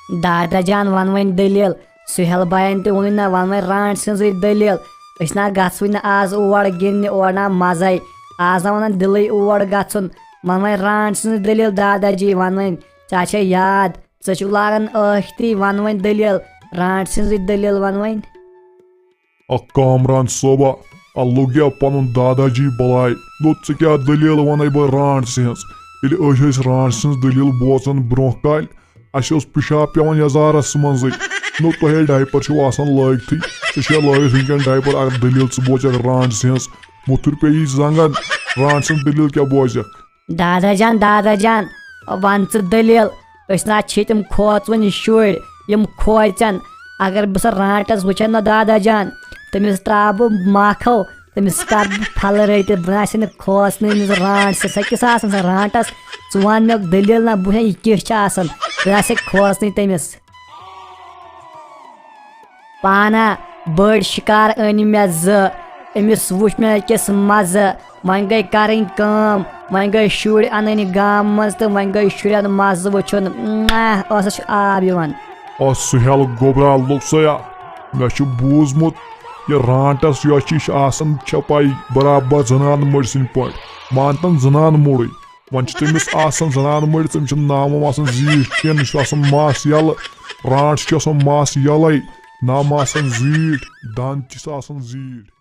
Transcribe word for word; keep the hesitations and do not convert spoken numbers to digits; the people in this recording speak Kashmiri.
دادا جان، وَن وۄنۍ دٔلیٖل۔ سُہیل بایَن تہِ ووٚنُے نہ، وَن وۄنۍ رانٛٹَس ہٕنٛزٕے دٔلیٖل۔ أسۍ نہ گژھوٕے نہٕ آز اور گِنٛدنہِ، اور نہ مَزَے۔ آز نہ وَنان دِلٕے اور گژھُن۔ وَن وۄنۍ رانٛٹَس ہٕنٛزٕے دٔلیٖل، دادا جی، وَن وۄنۍ۔ ژےٚ چھے یاد، ژٕ چھُکھ لاگان ٲکھتی، وَن وۄنۍ دٔلیٖل، رانٛٹَس ہٕنٛزٕے دٔلیٖل وَن وۄنۍ۔ اکھ کامران صٲبہ، اَ لوٚگ یا پنُن دادا جی بلاے۔ نو، ژٕ کیٛاہ دٔلیٖل وَنَے بہٕ رانٛٹَس ہٕنٛز؟ ییٚلہِ أسۍ ٲسۍ رانٛٹَس ہٕنٛز دٔلیٖل بوزان برٛونٛہہ کالہِ، اَسہِ اوس پِشاب پٮ۪وان یَزارَس منٛزٕے۔ نو، تۄہے ڈایپر چھُو آسان لٲگتھٕے، ژےٚ چھُیا لٲگِتھ وٕنکٮ۪ن ڈایپر؟ اَکھ دٔلیٖل ژٕ بوزَکھ رانٛٹَس ہٕنٛز، مُتُر پیٚیی زنٛگن، رانٛٹَس ہٕنٛز دٔلیٖل کیٛاہ بوزَکھ؟ دادا جان، دادا جان، وَن ژٕ دٔلیٖل۔ أسۍ نہ چھِ تِم کھوژوٕنۍ شُرۍ، یِم کھوژن۔ اگر بہٕ سۄ رانٛٹَس وٕچھن نہ دادا جان، تٔمِس ترٛاوٕ بہٕ ماکھو، تٔمِس کَرٕ بہٕ پھَلہٕ رٔٹِتھ، بہٕ نہ آسہِ نہٕ کھوژنٕے أمِس رانٛٹَس۔ سۄ کِژھ آسان سۄ رانٛٹَس؟ ژٕ وَن مےٚ دٔلیٖل نہ، بہٕ وٕچھِ یہِ کِژھ چھِ آسان، بہٕ نہ آسہِ کھوژنٕے تٔمِس۔ پانا، بٔڑۍ شِکار أنۍ مےٚ زٕ، أمِس وٕچھ مےٚ أکِس مَزٕ۔ وۄنۍ گٔے کَرٕنۍ کٲم، وۄنۍ گٔے شُرۍ اَنٕنۍ گامہٕ منٛز تہٕ وۄنۍ گٔے شُرٮ۪ن مَزٕ وٕچھُن۔ اہ، ٲسَس چھُ آب یِوان۔ آ، سُہیل گوٚبرا لوٚگ سا یا؟ مےٚ چھُ بوٗزمُت، یہِ رانٛٹَس یۄس چھِ، یہِ چھِ آسان، چھےٚ پَے، برابر زَنان مٔڑۍ سٕنٛدۍ پٲٹھۍ۔ مان تَن زَنان موٚڑٕے۔ وۄنۍ چھِ تٔمِس آسان زنان مٔڑۍ، تٔمِس چھُنہٕ ناو واو آسان زیٖٹھ کینٛہہ، نہ چھُ آسان مَس یَلہٕ، رانٛٹَس چھُ آسان مَس یَلَے، نَم آسان زیٖٹھ، دَنٛد چھِس آسان زیٖٹھ۔